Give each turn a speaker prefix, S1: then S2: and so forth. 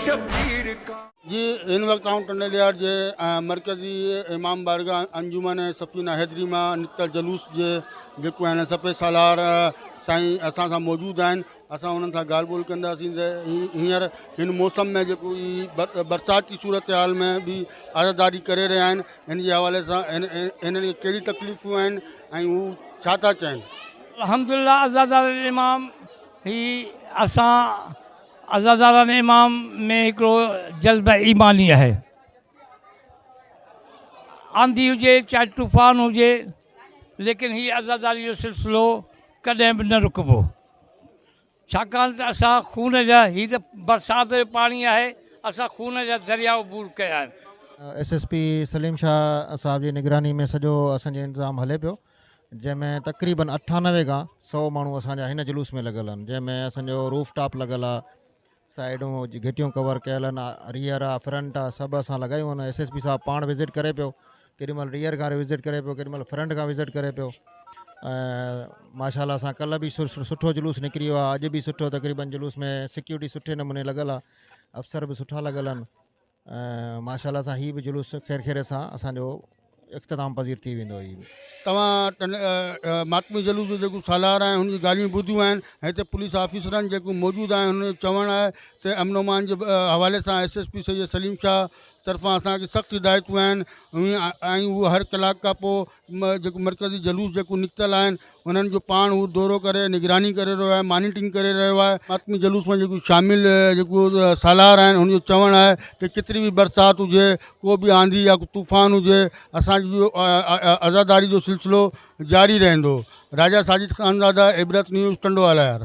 S1: شبير ڪا.
S2: جي هن وقت آئون ٽنڊي الهيار جي مرڪزي امام بارگاهه انجمن سفينه حيدري مان نڪتل جلوس جي جيڪو آهن سپه سالار سائين اسان سان موجود آهن اسان انهن سان ڳالهه ٻولهه ڪنداسين ته هينئر هن موسم ۾ جيڪو هي برسات جي صورتحال ۾ به عزاداري ڪري رهيا آهن هن جي حوالي سان هنن کي ڪهڙي تڪليفون آهن ۽ هو ڇا ٿا چاهين.
S3: الحمدلله عزادار الامام هي اسان عزاداران امام ۾ هڪڙو جذبه ايماني آهي آنڌي هجي چاهي طوفان هجي ليڪن هي عزاداري جو سلسلو ڪڏهن به نه رڪبو ڇاڪاڻ ته اسان خون جا هي ته برسات جو پاڻي آهي اسان خون جا درياء عبور ڪيا آهن.
S4: S S P Saleem Shah صاحب جي نگراني ۾ سڄو اسان جو انتظام هلي پيو جنهن ۾ تقريبن 98 کان 100 ماڻهو اسان جا هن جلوس ۾ لڳل آهن جنهن ۾ اسان جو روف ٽاپ لڳل آهي سائيڊون گهٽيون ڪور ڪيل آهن ريئر آ فرنٽ آ سڀ اسان لڳايون آهن ايس ايس پي صاحب پاڻ وزٽ ڪري پيو ڪيڏي مهل ريئر کان وزٽ ڪري پيو ڪيڏي مهل فرنٽ کان وزٽ ڪري پيو ۽ ماشاء الله سان ڪلهه به سٺو جلوس نڪري ويو آ اڄ به سٺو تقريبن جلوس ۾ سيڪيورٽي سٺي نموني لڳل آ افسر به سٺا لڳل آهن ۽ ماشاء الله سان هي به جلوس خير خير سان اسان جو اختتام پذير ٿي ويندو هي به.
S2: توهان ماتمي جلوس جو جيڪو سالار آهي هن جون ڳالهيون ٻڌيون آهن هتي پوليس آفيسرن جيڪو موجود آهن هن جو چوڻ آهي ته امن امان جي حوالي سان S S P Syed Saleem Shah طرفان اسان کي سخت هدايتون آهن ۽ هو هر ڪلاڪ کان پوء جيڪو مرڪزي جلوس جيڪو نڪتل آهن انهن جو پاڻ هو دورو ڪري نگراني ڪري رهيو آهي مانيٽرنگ ڪري رهيو آهي ماتمي جلوس ۾ جيڪو شامل جيڪو سالار آهن ان جو چوڻ آهي ته ڪيتري به برسات هجي ڪو به آنڌي يا طوفان هجي اسانجو عزاداري جو سلسلو جاري رهندو راجا ساجد خانزاده عبرت نيوز ٽنڊو الهيار.